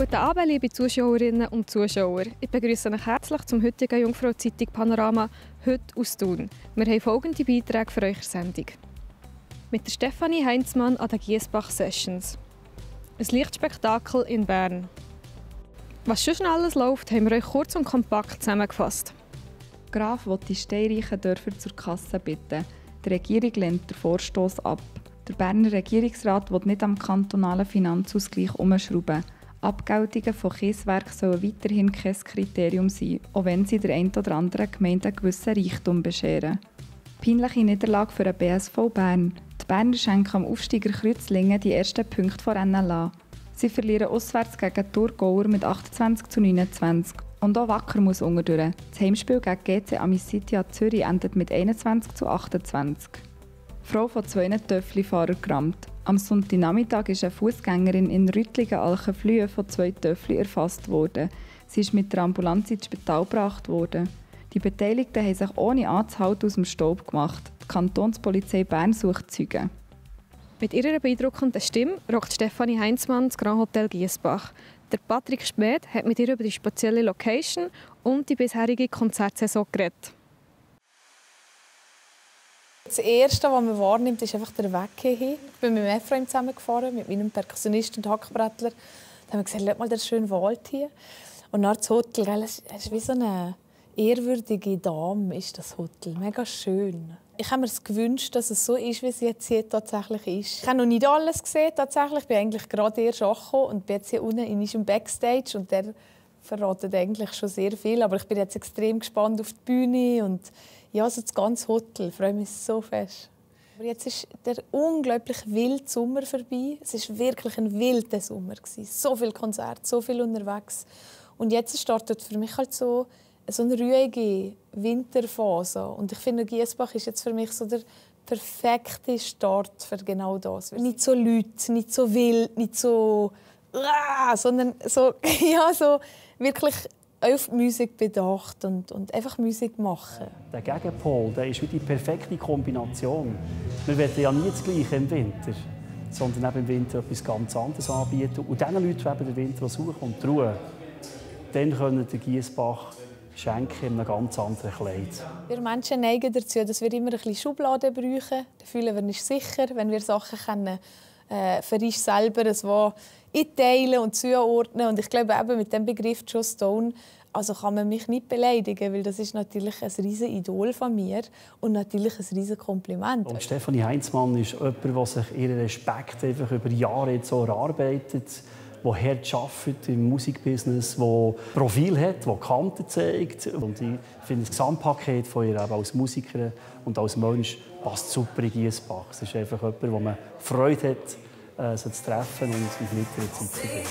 Guten Abend, liebe Zuschauerinnen und Zuschauer. Ich begrüße euch herzlich zum heutigen Jungfrau-Zeitung Panorama, heute aus Thun. Wir haben folgende Beiträge für eure Sendung. Mit der Stefanie Heinzmann an den Giesbach Sessions. Ein Lichtspektakel in Bern. Was schon alles läuft, haben wir euch kurz und kompakt zusammengefasst. Graf will die steinreichen Dörfer zur Kasse bitten. Die Regierung lehnt den Vorstoss ab. Der Berner Regierungsrat will nicht am kantonalen Finanzausgleich umschrauben. Abgeltungen von Kieswerken sollen weiterhin kein Kriterium sein, auch wenn sie der einen oder anderen Gemeinde einen gewissen Reichtum bescheren. Peinliche Niederlage für den BSV Bern. Die Berner schenken am Aufsteiger Kreuzlingen die ersten Punkte vor NLA. Sie verlieren auswärts gegen Thurgauer mit 28:29. Und auch Wacker muss unterdurch. Das Heimspiel gegen GC Amicitia Zürich endet mit 21:28. Frau von 2 Töffli-Fahrern gerammt. Am Sonntagnachmittag ist eine Fußgängerin in Rüttlingen-Alchenflühe von 2 Töffli erfasst worden. Sie ist mit der Ambulanz ins Spital gebracht worden. Die Beteiligten haben sich ohne anzuhalten aus dem Staub gemacht. Die Kantonspolizei Bern sucht Zeugen. Mit ihrer beeindruckenden Stimme rockt Stefanie Heinzmann das Grand Hotel Giesbach. Der Patrick Schmed hat mit ihr über die spezielle Location und die bisherige Konzertsaison geredet. Das Erste, was man wahrnimmt, ist einfach der Weg hierhin. Ich bin mit dem Ephraim zusammengefahren, mit meinem Perkussionist und Hackbrettler. Da haben wir gesagt, schau mal den schönen Wald hier. Und dann das Hotel, es ist wie so eine ehrwürdige Dame, ist das Hotel. Mega schön. Ich habe mir gewünscht, dass es so ist, wie es jetzt hier tatsächlich ist. Ich habe noch nicht alles gesehen, tatsächlich. Ich bin eigentlich gerade erst angekommen und bin jetzt hier unten in unserem Backstage. Und der verratet eigentlich schon sehr viel. Aber ich bin jetzt extrem gespannt auf die Bühne und ja, so das ganze Hotel. Ich freue mich so fest. Aber jetzt ist der unglaublich wilde Sommer vorbei. Es war wirklich ein wilder Sommer. So viele Konzerte, so viel unterwegs. Und jetzt startet für mich halt so eine ruhige Winterphase. Und ich finde, Giesbach ist jetzt für mich so der perfekte Start für genau das. Nicht so laut, nicht so wild, nicht so sondern so, ja, so wirklich auf die Musik bedacht und einfach Musik machen. Der Gegenpol, der ist wie die perfekte Kombination. Wir wollen ja nie das Gleiche im Winter, sondern eben im Winter etwas ganz anderes anbieten. Und diesen Leuten, die eben den Winter suchen und die Ruhe, dann können die Giesbach schenken in einem ganz anderen Kleid. Wir Menschen neigen dazu, dass wir immer ein bisschen Schubladen brauchen. Da fühlen wir uns sicher, wenn wir Sachen können, für uns selber so einteilen und zuordnen. Und ich glaube, eben mit dem Begriff Joss Stone also kann man mich nicht beleidigen, weil das ist natürlich ein riesen Idol von mir und natürlich ein riesen Kompliment. Und Stefanie Heinzmann ist jemand, der sich ihren Respekt einfach über Jahre jetzt so erarbeitet, der hart arbeitet im Musikbusiness, der Profil hat, der Kante zeigt. Und ich finde, das Gesamtpaket von ihr als Musikerin und als Mensch passt super in Giesbach. Es ist einfach jemand, wo man Freude hat, sie zu treffen und mit ihr Zeit zu verbringen.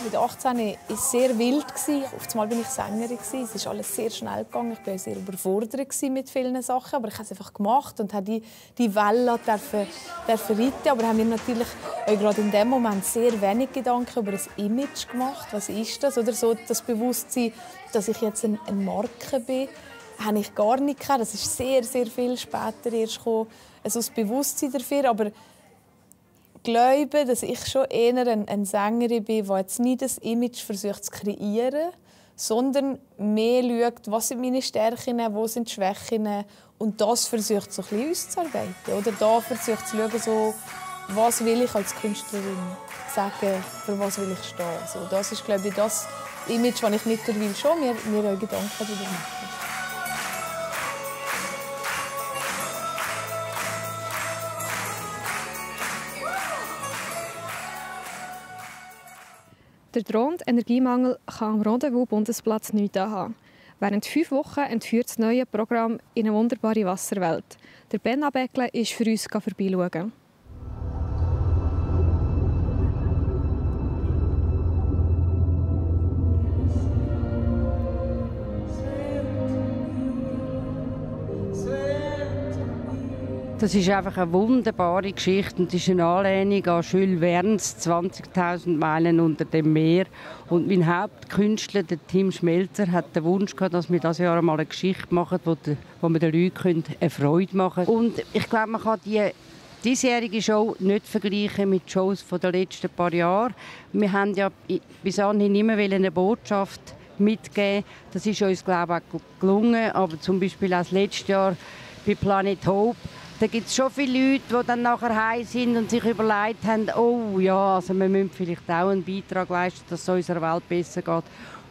Mit 18 war es sehr wild. Auf einmal war ich Sängerin. Es ist alles sehr schnell gegangen. Ich war sehr überfordert mit vielen Sachen. Aber ich habe es einfach gemacht und habe die Welle reiten. Aber haben mir natürlich auch gerade in dem Moment sehr wenig Gedanken über das Image gemacht. Was ist das? Oder so das Bewusstsein, dass ich jetzt eine Marke bin, habe ich gar nicht gehabt. Das ist sehr, sehr viel später erst gekommen. Also das Bewusstsein dafür. Aber glaube, dass ich schon eher eine Sängerin bin, die jetzt nicht das Image versucht zu kreieren, sondern mehr schaut, was sind meine Stärken, wo sind die Schwächen und das versucht so ein bisschen auszuarbeiten. Oder da versucht zu schauen, so, was will ich als Künstlerin sagen, für was will ich stehen. So, das ist, glaube ich, das Image, das ich mittlerweile schon mir auch Gedanken darüber mache. Der drohende Energiemangel kann am Rendezvous-Bundesplatz nichts haben. Während 5 Wochen entführt das neue Programm in eine wunderbare Wasserwelt. Der Ben Abeckle ist für uns vorbeischauen. Das ist einfach eine wunderbare Geschichte und ist eine Anlehnung an Jules Verne's 20.000 Meilen unter dem Meer. Und mein Hauptkünstler, der Tim Schmelzer, hat den Wunsch gehabt, dass wir dieses Jahr einmal eine Geschichte machen, wo wir den Leuten eine Freude machen können. Und ich glaube, man kann die diesjährige Show nicht vergleichen mit Shows von den letzten paar Jahren. Wir haben ja bis anhin immer eine Botschaft mitgeben. Das ist uns, glaube ich, auch gelungen. Aber zum Beispiel auch das letzte Jahr bei Planet Hope, da gibt es schon viele Leute, die dann nachher heim sind und sich überlegt haben, oh ja, also wir müssen vielleicht auch einen Beitrag leisten, dass es unserer Welt besser geht.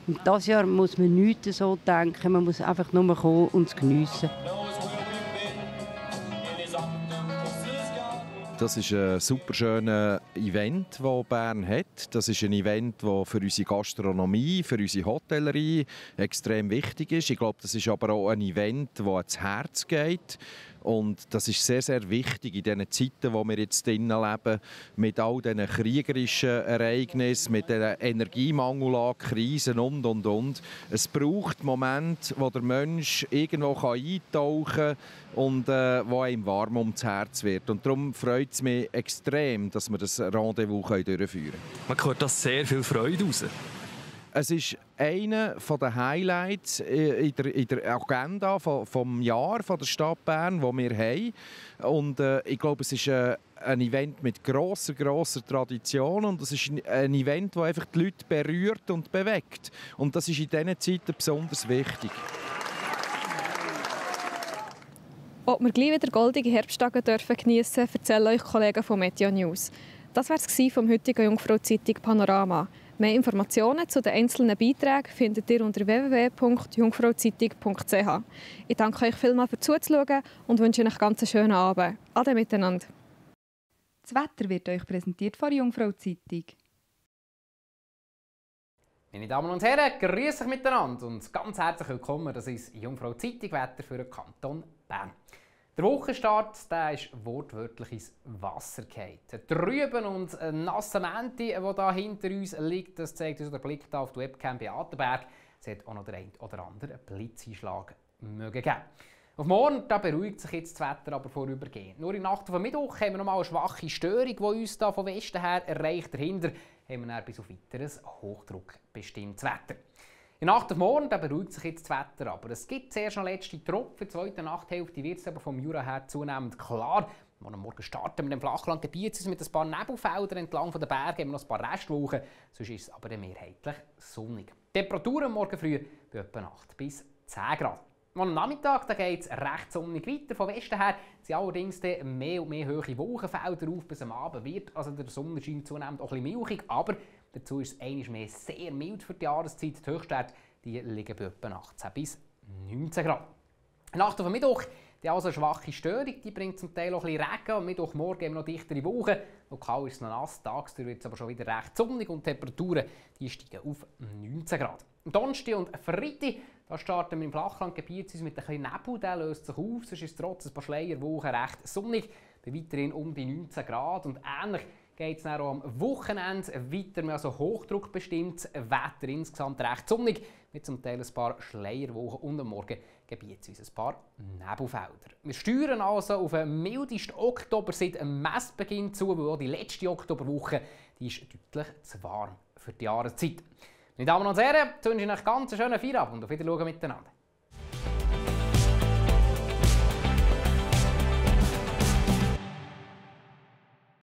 Und dieses Jahr muss man nichts so denken, man muss einfach nur kommen und es geniessen. Das ist ein super schönes Event, das Bern hat. Das ist ein Event, das für unsere Gastronomie, für unsere Hotellerie extrem wichtig ist. Ich glaube, das ist aber auch ein Event, das ans Herz geht. Und das ist sehr, sehr wichtig in diesen Zeiten, wo wir jetzt drinnen leben, mit all diesen kriegerischen Ereignissen, mit den Energiemangel, Krisen und. Es braucht Momente, wo der Mensch irgendwo eintauchen kann und wo einem warm ums Herz wird. Und darum freut es mich extrem, dass wir das Rendezvous durchführen können. Man hört das sehr viel Freude raus. Es ist einer der Highlights in der Agenda vom Jahr von der Stadt Bern, das wir haben. Und ich glaube, es ist ein Event mit grosser Tradition und es ist ein Event, das einfach die Leute berührt und bewegt. Und das ist in diesen Zeiten besonders wichtig. Ob wir gleich wieder goldige Herbsttage geniessen dürfen, erzählen euch Kollegen von Meteo News. Das war es vom heutigen Jungfrau-Zeitung Panorama. Mehr Informationen zu den einzelnen Beiträgen findet ihr unter www.jungfrauzeitung.ch. Ich danke euch vielmals fürs Zuschauen und wünsche euch einen ganz schönen Abend. Ade miteinander. Das Wetter wird euch präsentiert von der Jungfrau-Zeitung. Meine Damen und Herren, grüß euch miteinander und ganz herzlich willkommen. Das ist Jungfrau-Zeitung Wetter für den Kanton Bern. Der Wochenstart der ist wortwörtlich ins Wasser gefallen. Trüben und nasse Mänti, die hier hinter uns liegt, das zeigt uns der Blick auf die Webcam Beatenberg. Es hat auch noch der ein oder andere Blitzeinschlag geben. Auf morgen da beruhigt sich jetzt das Wetter aber vorübergehend. Nur in der Nacht auf Mittwoch haben wir noch mal eine schwache Störung, die uns da von Westen her erreicht. Dahinter haben wir dann bis auf weiteres Hochdruck bestimmtes Wetter. In der Nacht auf morgen da beruhigt sich jetzt das Wetter, aber es gibt zuerst noch letzte Tropfen. In der zweiten Nachthälfte wird es aber vom Jura her zunehmend klar. Am Morgen starten wir mit dem Flachlandgebiet mit ein paar Nebelfeldern entlang der Berge, haben wir noch ein paar Restwolken, sonst ist es aber mehrheitlich sonnig. Die Temperaturen morgen früh bei etwa 8 bis 10 Grad. Am Nachmittag geht es recht sonnig weiter. Von Westen her sind allerdings mehr und mehr hohe Wolkenfelder auf. Bis am Abend wird also der Sonnenschein zunehmend auch ein bisschen milchig, aber dazu ist es einmal mehr sehr mild für die Jahreszeit. Die Höchstwerte liegen bei etwa 18 bis 19 Grad. Nacht auf Mittwoch also eine schwache Störung, die bringt zum Teil auch ein bisschen Regen. Am Mittwochmorgen haben wir noch dichtere Wolken. Lokal ist es noch nass, tagsüber wird es aber schon wieder recht sonnig und die Temperaturen steigen auf 19 Grad. Am Donnerstag und Freitag da starten wir im Flachlandgebiet mit ein bisschen Nebel, der löst sich auf. Sonst ist es trotz ein paar Schleierwolken recht sonnig, bei weiterhin um die 19 Grad. Und ähnlich geht es dann auch am Wochenende weiter, also hochdruckbestimmtes Wetter, insgesamt recht sonnig, mit zum Teil ein paar Schleierwolken und am Morgen gebietsweise ein paar Nebelfelder. Wir steuern also auf den mildesten Oktober seit dem Messbeginn zu, weil auch die letzte Oktoberwoche die ist deutlich zu warm für die Jahreszeit. Meine Damen und Herren, ich wünsche Ihnen einen ganz schönen Feierabend und auf Wiedersehen miteinander.